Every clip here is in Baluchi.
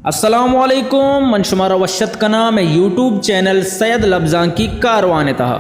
السلام علیکم، من شمارا وش اتک کناں مئے یوٹیوب چینل سید لبزانکی کاروان ءِ تہا۔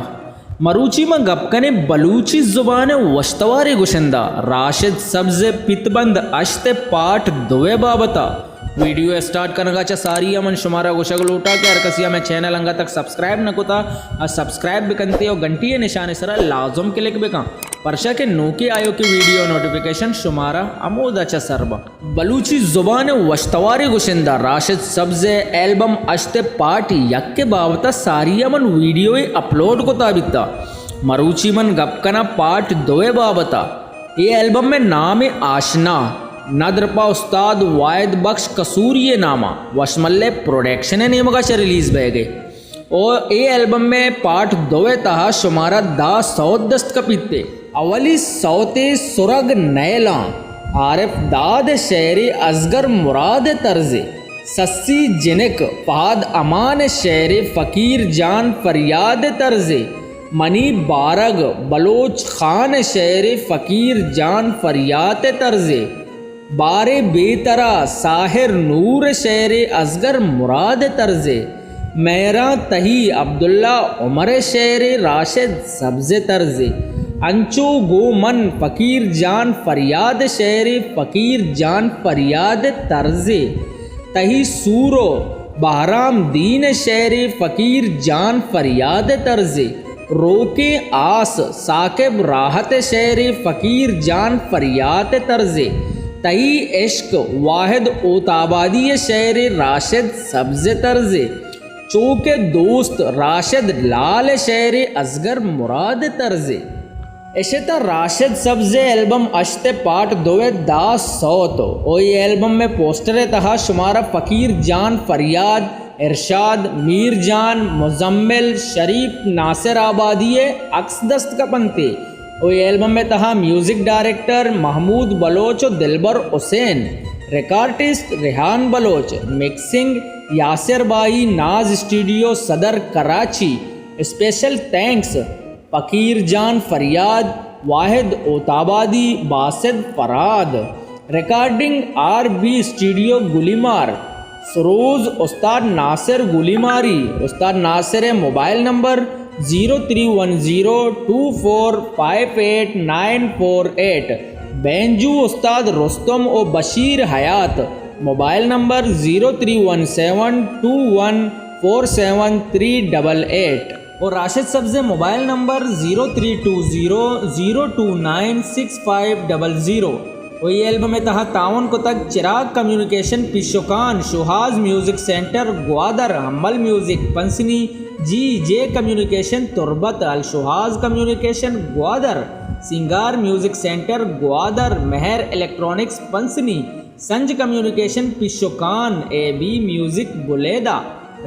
مروچی ما گپ کنیں بلوچی زبان ءِ وشتواریں گشندہ راشد سبز ءِ پت بند ہشت ءِ پارٹ دو ءِ بابت ءَ۔ ویڈیو ءِ اسٹارٹ کنگ ءَ چہ ساری ءَ من شمارا گوشگ لوٹاں کہ ہر کسی ءَ مئے چینل انگت تک سبسکرائب نہ کتا، آ سبسکرائب بکنتے ءُ گھنٹی ءِ نشان ءِ سرا لازم کلک بکن، پرچا کہ نوکیں آیوکیں ویڈیو ءِ نوٹیفیکیشن شمارا ہمودا چہ سر باں۔ بلوچی زبان ءِ وشتواریں گشندہ راشد سبز ءِ البم ہشت ءِ پارٹ یک ءِ بابت ءَ ساری ءَ من ویڈیوے اپلوڈ کتا بیتا۔ مروچی من گپ کناں پارٹ دو ءِ بابت ءَ۔ اے البم ءِ نام ءَ آشنا، ندر پہ استاد واحد بخش قصوری ءِ نام ءَ، وشملے پروڈکشن ءِ نیمگ ءَ چہ ریلیز بئیگ ءَ۔ او اے البم ءِ پارٹ دو ءِ تہا شمارا دہ سوت دست کپیت۔ اولی سوتے سرگ نیلاں، عارف داد ءِ شعر ءَ، اصغر مراد ءِ طرز ءَ، سسی جنک، فہد امان ءِ شعر ءَ، فقیر جان فریاد ءِ طرز ءَ، منی بارگ، بلوچ خان ءِ شعر ءَ، فقیر جان فریاد ءِ طرز ءَ، بارے بے ترا ساحر نور ءِ شعر ءَ، اصغر مراد ءِ طرز ءَ، مہراں تہی عبداللہ عمر ءِ شعر ءَ، راشد سبز ءِ طرز ءَ، انچو گوں من فقیر جان فریاد ءِ شعر ءَ، فقیر جان فریاد ءِ طرز ءَ، تہی سور ءُ بہرام دین ءِ شعر ءَ، فقیر جان فریاد ءِ طرز ءَ، روکیں آس ثاقب راحت ءِ شعر ءَ، فقیر جان فریاد ءِ طرز ءَ، تہی عشق واحد اوتابادی ءِ شعر ءَ، راشد سبز ءِ طرز ءَ، چو کہ دوست راشد لال ءِ شعر ءَ، اصغر مراد ءِ طرز ءَ۔ اش ات راشد سبز ءِ البم ہشت ءِ پارٹ دو ءِ دہ سوت ءُ اے البم ءِ پوسٹر ءِ تہا شمارا فقیر جان فریاد، ارشاد، میر جان، مزمل، شریف، ناصر آبادی ءِ عکس دست کپنت ءُ اے البم ءِ تہا میوزک ڈائریکٹر محمود بلوچ ءُ دلبر حسین، ریکارڈسٹ ریحان بلوچ، مکسنگ یاسر بائی، Naz studio Saddar Karachi. Special thanks Faqir Jan Faryad, Wahid Otabadi, Basit Farad. Recording R B studio Gulimar. سروز استاد ناصر گلیماری۔ استاد ناصر ءِ mobile number zero three one zero two four five eight nine four eight. Banjo استاد رستم ءُ Bashir Hayat. Mobile number zero three one seven two one four seven three double eight. ءُ راشد سبز ءِ mobile number zero three two zero zero two nine six five double zero. ءُ اے البم ءِ تہا تعاون کتگ Chiragh communication Peshukan, Shohaz music centre Gwadar, Hammal music پنسنی، جی جے کمیونیکیشن تربت، الشوہاز کمیونیکیشن گوادر، سنگار میوزک سینٹر گوادر، مہر electronics Pasni, Sanj communication Peshukan, A B music Balida,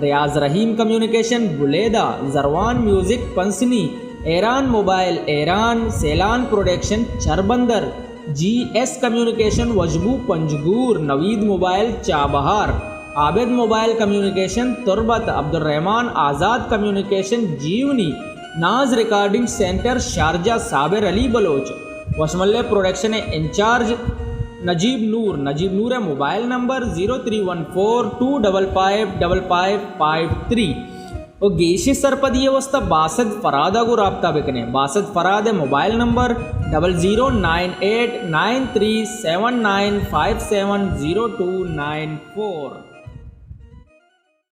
Riaz Rahim communication Balida, Zarwan music Pasni, Iran mobile Iran, Sailan production Charbandar, G S communication Washbu Panjgur, Naveed mobile Chabahar, Abid mobile communication Turbat, Abdulrahman Azad communication Jiwani, Naz recording centre Sharjah, Sabir Ali Baloch, Washmale production ءِ انچارج نجیب نور، نجیب نور ءِ mobile number zero three one four two double five double five five three. ءُ گیشیں سرپدی ءِ واستہ باسط فراد ءَ گوں رابطہ بکنیں۔ باسط فراد ءِ mobile number double zero nine eight nine three seven nine five seven zero two nine four.